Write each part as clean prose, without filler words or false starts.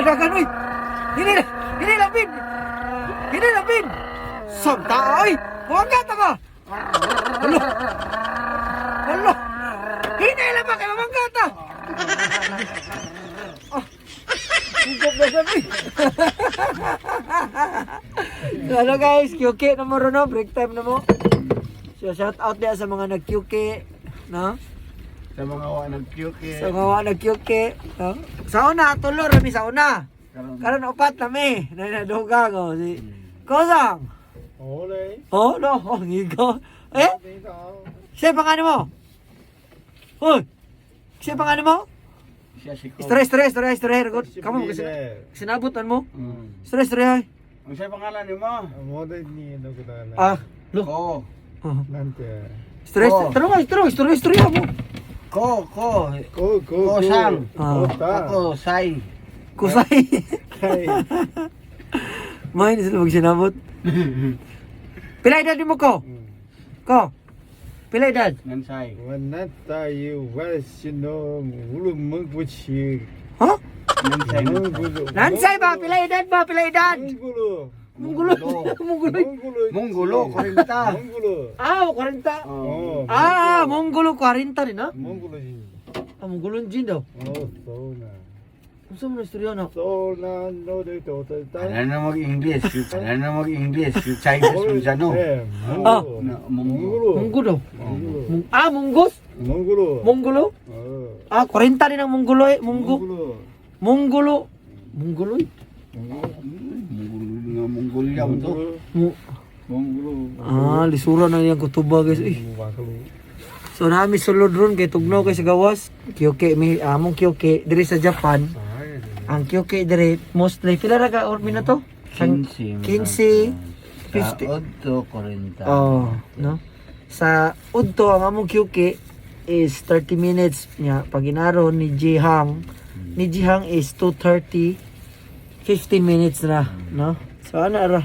Dagan oy. Hini hini lapin. Hini lapin. Samta oy. Mamangga ta ba? Alo. Alo. Hini lang ba kay mamangga ta? Ah. Higop na sabi. So, ano guys, QK na mo ron, no? Break time na mo. So shout out niya sa mga nag-QK, no? Sa mga wa nag-QK. Sa mga nag-QK, no? Sa una, tulo rami sa una. Karon upat nami, na nadugang oh si Kosang. Ole. Oh, no, oh, ngigo. Eh? Siya pangalan mo? Hoy. Siya pangalan mo? Siya si Ko. Istorya, istorya, istorya, istorya. Kamu kasi sinabutan mo. Istorya, istorya. Ang siya pangalan ni mo? Ah, lo. Ko. Oh. なんて Istorya, Oh. istorya, istorya, istorya, istorya mo. Ko, ko. こうこう Kosang. Ah. Ako, Sai. Kusay. May hindi sila magsinabot. Pila edad mo ko? Ko. Pila edad? Nansay. 我那大有我是の无论蒙古旗 Ha? Nansay. 蒙古族 Nansay ba? Pila edad ba? Pila edad? 蒙古鲁 Munggulo. Munggulo. 蒙古鲁 Mongolo, 40. 蒙古鲁 Ah, 40. Oh. 哦 Ah, Mongolo 40 rin ha? 蒙古鲁人 Ah, Mongolon din daw. 哦そうな Unsa man ang istorya na? そうなのでととた Wala na mag-English. Wala na mag-English. Yung Chinese yung ano. Ah. 蒙古鲁 Monggo daw. 蒙古鲁 Ah, Monggos? 蒙古鲁 Mongolo? 哦 Ah, 40 rin ang Mongolo eh. 蒙 Monggo. 古鲁 Mongolo. Mongolo eh. Mongolo, Mongolia mo to. Mo 蒙古鲁 Ah, lisura na niyang kutuba guys. Eh. 瓦克鲁 So nami sulod ron kay tugnaw kay sa gawas. Kyoke mi among kyoke diri sa Japan. Ang kyoke diri mostly pila ra ka or minuto? Sang 15. 15, Sa 50. 8, 40. Oh, no? Sa udto ang among kyoke is 30 minutes niya pag inaron ni Jihang. Ni Jihang is 2:30, 15 minutes na, no? So ana ra.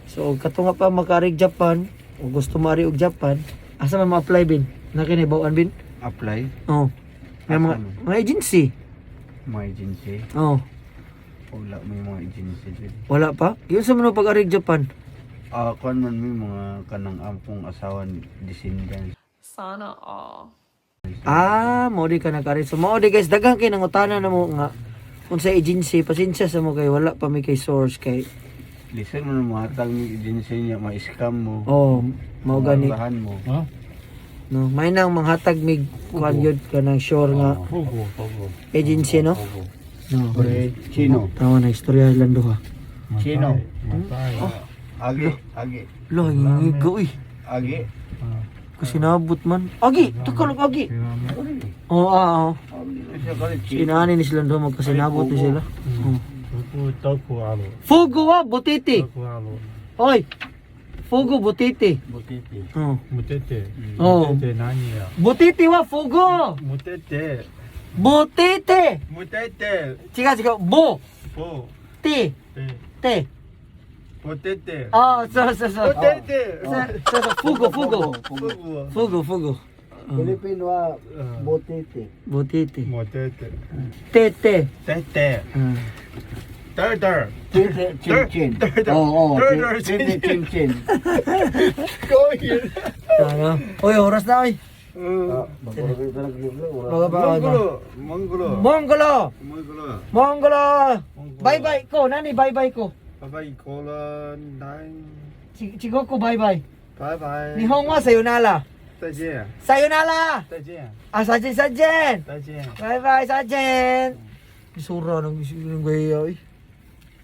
So katunga pa makarig Japan o gusto maari og Japan, asa man ma-apply bin? Na kini bawaan bin? Apply. Oh. May mga, Asa man? mga agency. Mga agency. Oh, Wala may mga agency dyan. Wala pa? Yun sa mga pag-arig Japan. Ah, kuan man may mga kanang amkong asawa descendants. Sana all. Ah, mao di ka nag-arig. So mao di guys, daghang kay nangutana na mo nga kung sa agency, pasensya sa mo kay wala pa mi kay source kay Listen mo na mahatag ni agency niya, ma-scam mo. oh, mao gani. Mabahan mo. No, may nang manghatag mig kuan yun ka ng sure nga 复古复古 agency no. No. Pre, Chino. Tawa na istorya ilang duha. Chino. 马 Agi, agi, Lo, ngigo uy. Agi. Kasinabot man. Agi, takalog agi. Oh, ah, oh. Agi na siya kali, Chino. Sinani ni silang duha magkasinabot ni sila. Oh. 不都苦阿鲁， Fugo wa butiti. 苦阿鲁， Hoy. Fugo butiti. Butiti. Oh. 木テテ， Oh. 木テテ何や？ Butiti wa fugo. 木テテ， Butiti. 木テテ， Chika chika bo 不 ti 对， te. 木テテ， Oh, so so so. 木テテ， So so so, fugo fugo. 复古， Fugo fugo. Filipino ah, butiti. Butiti. 木テテ， Te te. テテ，嘚嘚， Titi, chin chin. Oo, oo. Titi, chin chin. 高音， Ano? Oy, oras na oy. 嗯， Mga ba 蒙古鲁，蒙古鲁， Mongolo. 蒙古鲁， Mongolo. Bye bye ko, nani bye bye ko. 拜拜，过了南， Chigoko bye bye. 拜拜， Nihongo sayonara. 再见， Sayonara. 再见， Ah, sajen sajen. 再见。 Bye bye sajen. Isura ng ng gaya eh.